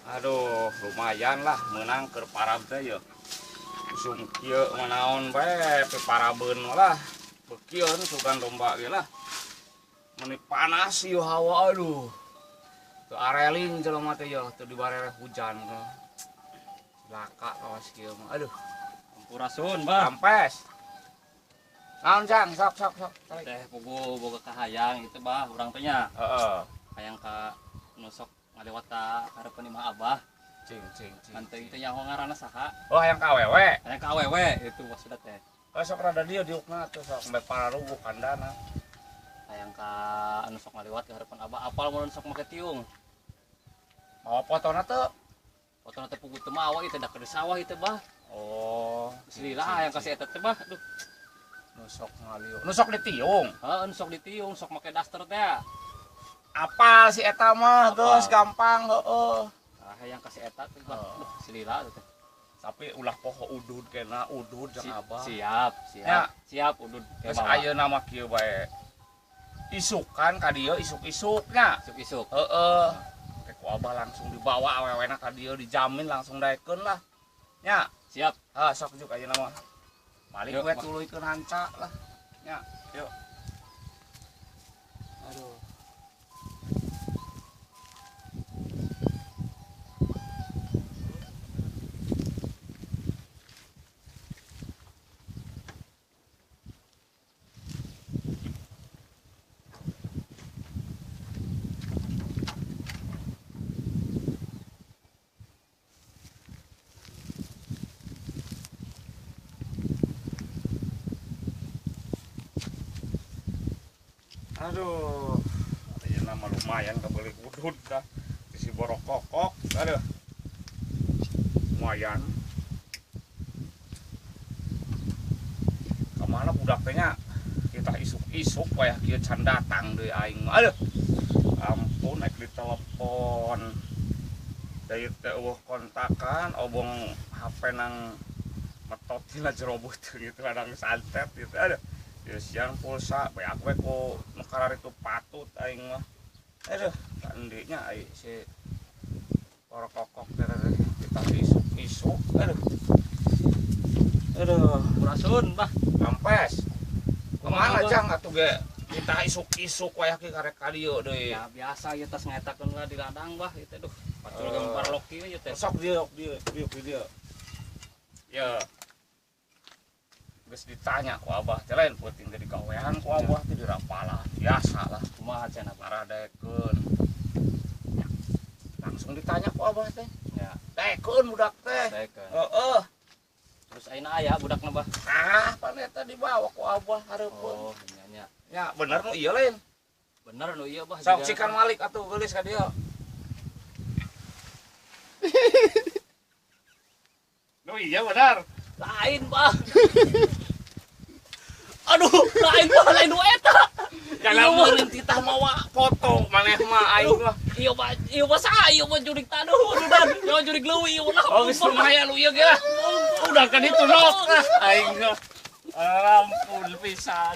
Aduh, lumayan lah menang keur parab teh ye. Usum kieu manaon bae piparabeun lah. Bekieun sugan domba ge lah. Meni panas ieu hawa aduh. Teu areling jelema teh ye, teu dibarere hujan teh. Cilaka kawas kieu mah. Aduh, Sampurasun, Bah. Rampes. Naon Jang, sok sok sok. Tarik. Teh pugu boga kahayang itu bah urang teh nya. Heeh. Hayang ka nu sok ngalewat ka hareupeun imah Abah. Cing cing cing. Manteuing teh nyaho ngaranna saha? Oh, hayang ka awewe. Hayang ka awewe itu maksudna teh. Oh, sok rada dieu diukna tuh sok sampai pararuguh kandana. Hayang ka anu sok ngaliwat ka hareupeun Abah, apal mun sok make tiung. Mawa fotona teu? Fotona teh pugu teu mawa ieu teh da keur di sawah ieu teh bah. Oh, Geus lila hayang ka si eta teh bah. Aduh. Nu sok ngaliu. Nu sok ditiung. Heeh, nu sok ditiung, sok make daster teh. Apal si eta mah geus Apal. gampang heeh. Ah, hayang ka si eta teh bah. Oh. Aduh, geus lila teh. Tapi ulah poho udud kena udud jeung Abah. Siap, siap. Ya. Siap udud. Geus ayeuna mah kieu bae. Isukan ka dieu isuk-isuknya. Isuk-isuk. Heeh. Ke ku Abah langsung dibawa awewena ka dieu dijamin langsung daekeun lah. Nya. Siap. Ah, sok juk ayeuna mah. Balik Yuk, we Mas. tuluykeun hanca lah. Nya, yuk. Aduh. Aduh, ayeuna mah lumayan kabeli udud dah. Si borokokok, aduh. Lumayan. Kamana budak teh nya? Kita isuk-isuk wayah kieu can datang deui aing mah. Aduh. Ampun naik di telepon. Dari teh eueuh kontakan, obong HP nang metot tina jero beuteung gitu ladang santet gitu. Aduh. Ya siang pulsa, beak we ku nu kararitu patut aing mah. Aduh, kandinya ai si porokokok teh teh kita isuk-isuk. Aduh. Aduh, Sampurasun, Bah. Rampes. Kemana Kumaha, Bah? Jang atuh ge? Kita isuk-isuk wayah ki karek ka dieu deui. Ya biasa ieu tas ngaetakeun lah di ladang, Bah, ieu teh duh. Pacul Eh. gambar loki ieu teh. Sok dieu, dieu, dieu, dieu. Ya. Geus ditanya ku Abah teh lain peuting teh digawean ku Abah teh dirapalah biasa lah Kumaha cenah, Bah? marah daekeun. Ya, langsung ditanya ku Abah teh. Ya, Daekeun budak teh. daekeun. Heeh. Terus ayeuna aya budakna, Bah? Ah, pan eta dibawa ku Abah hareupeun. Oh, nya nya. Ya, bener nu ieu lain. Bener nu ieu, Bah. Sok Jiga- cikan malik atuh geulis ka dieu. Nu iya bener. Lain, Bah. Aduh, lain bah, lain nu eta. Jangan meureun titah mawa foto maneh mah aing mah. Ieu mah, ieu mah saha ieu mah jurig taduh, aduh dan. Ieu jurig leuwih ieu mah. Oh, geus lumayan lu ieu ge lah. Udah kan itu nok. Aing mah. Ampun pisan.